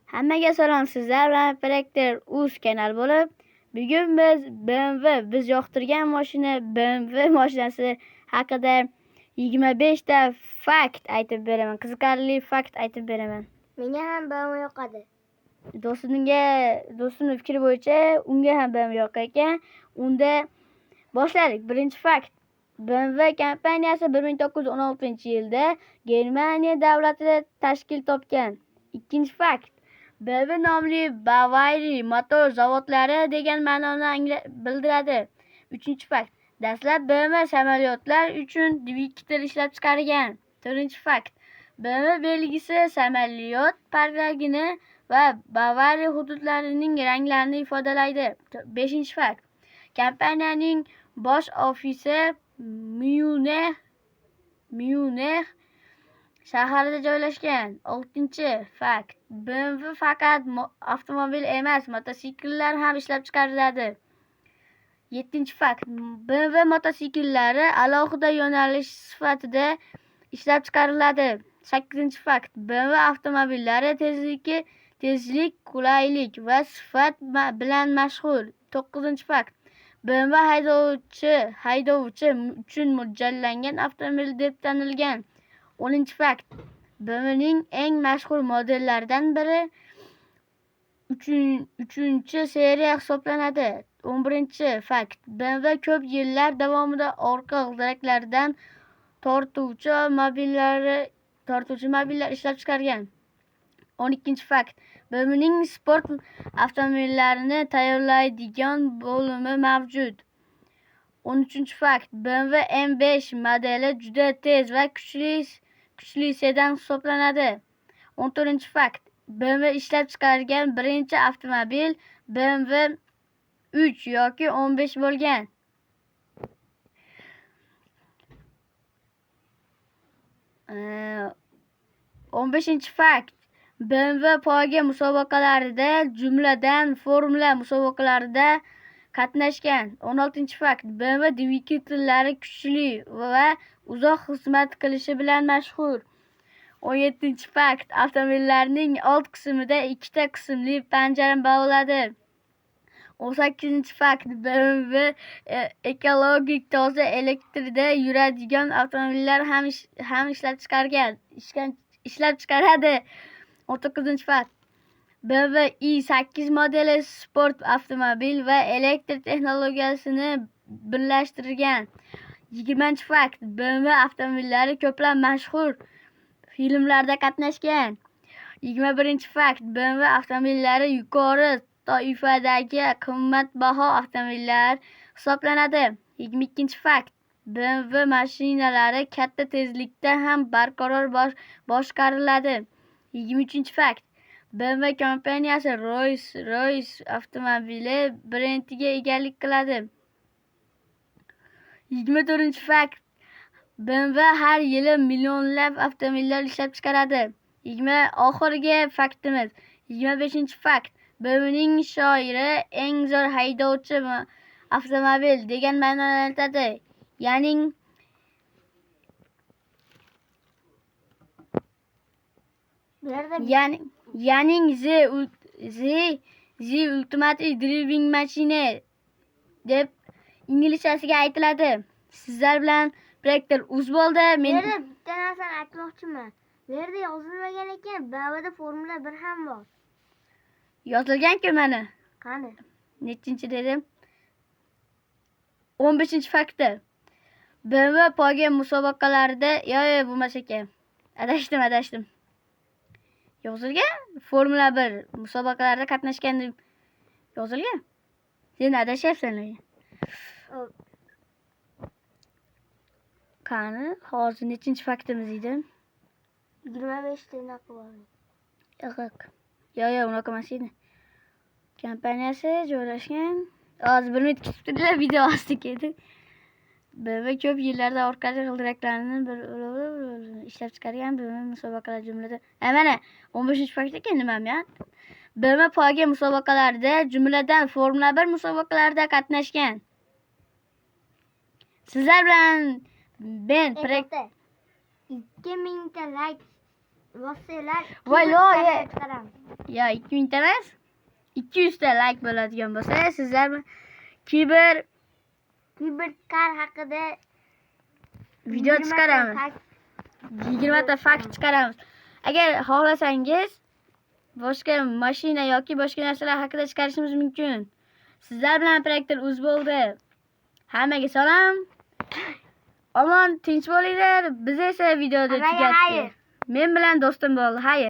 Hammaga salom, sizlar bilan Proyektor Uz kanal bo'lib, bugun biz BMW, biz yoqtirgan mashina BMW mashinasi haqida 25 ta fakt aytib beraman. Qiziqarli fakt aytib beraman. Menga ham BMW yoqadi. Do'stimning fikri bo'yicha unga ham BMW yoqar ekan. Unda boshladik. Birinchi fakt. BMW kompaniyasi 1916-yilda Germaniya davlatida tashkil topgan. Ikkinchi fakt. BMW nomli Bavariya motor zavodlari degan ma'noni bildiradi. Uchinchi fakt. Dastlab BMW samolyotlar uchun dvigatel ishlab chiqargan. To'rtinchi fakt. BMW belgisi samolyot parlagini va Bavariya hududlarining ranglarini ifodalaydi. Beshinchi fakt. Kompaniyaning bosh ofisi Myunix shahrida joylashgan. Oltinchi fakt. BMW faqat avtomobil emas, mototsikllar ham ishlab chiqariladi. Yettinchi fakt. BMW mototsikllari alohida yo'nalish sifatida ishlab chiqariladi. Sakkizinchi fakt. BMW avtomobillari tezlik, qulaylik va sifat bilan mashhur. To'qqizinchi fakt. BMW haydovchi uchun mo'ljallangan avtomobil deb tanilgan. 10-fakt. BMWning eng mashhur modellaridan biri 3-seriya hisoblanadi. 11-fakt. BMW ko'p yillar davomida orqa g'ildiraklardan tortuvchi mobillar ishlab chiqargan. 12-fakt. BMWning sport avtomobillarini tayyorlaydigan bo'limi mavjud. 13-fakt. BMW M5 modeli juda tez va kuchli sedan hisoblanadi. 14-fakt. BMW ishlab chiqargan birinchi avtomobil BMW 3 yoki 15 bo'lgan. 15-fakt. BMW poyga musobaqalarida, jumladan formula musobaqalarida qatnashgan. 16-fakt. BMW dvigatellari kuchli va uzoq xizmat qilishi bilan mashhur. 17-fakt. Avtomobillarning old qismida ikkita qismli panjara bo'ladi. 18-fakt. BMW ekologik toza elektrda yuradigan avtomobillar ham ishlab chiqaradi. 19-fakt. BMW i8 modeli sport avtomobil va elektr texnologiyasini birlashtirgan. 20-fakt. BMW avtomobillari ko'plab mashhur filmlarda qatnashgan. 21-fakt. BMW avtomobillari yuqori toifadagi qimmatbaho avtomobillar hisoblanadi. 22-fakt. BMW mashinalari katta tezlikda ham barqaror boshqariladi. 23-fakt. BMW kompaniyasi Rolls-Royce avtomobili brendiga egalik qiladi. 24-fakt. BMW har yili millionlab avtomobillar ishlab chiqaradi. Oxirgi faktimiz. 25-fakt. BMWning shoiri eng zo'r haydovchi avtomobil degan ma'noni anglatadi. Ya'ni The Ultimate Driving Machine deb inglizchasiga aytiladi. Sizlar bilan Proyektor Uz bo'ldi. Men bitta narsani aytmoqchiman. Bu yerda yozilmagan ekan, BMWda Formula 1 ham bor. Yozilgan-ku mana. Qani? Nechinchi dedim? 15-faktda. BMW poyga musobaqalarida, yo'q, bo'lmas ekan. Adashdim. Yozilgan? Formula 1 musobaqalarida qatnashgan deb yozilgan. Sen adashyapsan lekin. Qani, hozir nechinchi faktimiz edi? 25 ta unaqa bor. Yo'q. Yo'q, unaqa emas edi. Kompaniyasi joylashgan. Hozir bir minut kutib turinglar, video ostida edi. BMW ko'p yillarda orqa g'ildiraklarni bir ishlab chiqargan. BMW musobaqalar jumlada. Mana 15-fakt ekan, nimam ya? BMW poyga musobaqalarida, jumladan Formula 1 musobaqalarida qatnashgan. Sizlar bilan men 2000 ta like bossanglar, Voy, chiqaramiz. Yo, 2000 ta emas. 200 ta like bo'ladigan bo'lsa, sizlar kiber Kiberkar haqida video 20 ta chiqaramiz. fakt. 20 ta fakt chiqaramiz. Agar xohlasangiz, boshqa mashina yoki boshqa narsalar haqida chiqarishimiz mumkin. Sizlar bilan Proyektor uz bo'ldi. Hammaga salom. Omon, tinch bo'linglar. Biz esa videoda Hammaga tugatdik. xayr. Men bilan do'stim bo'ldi. Xayr.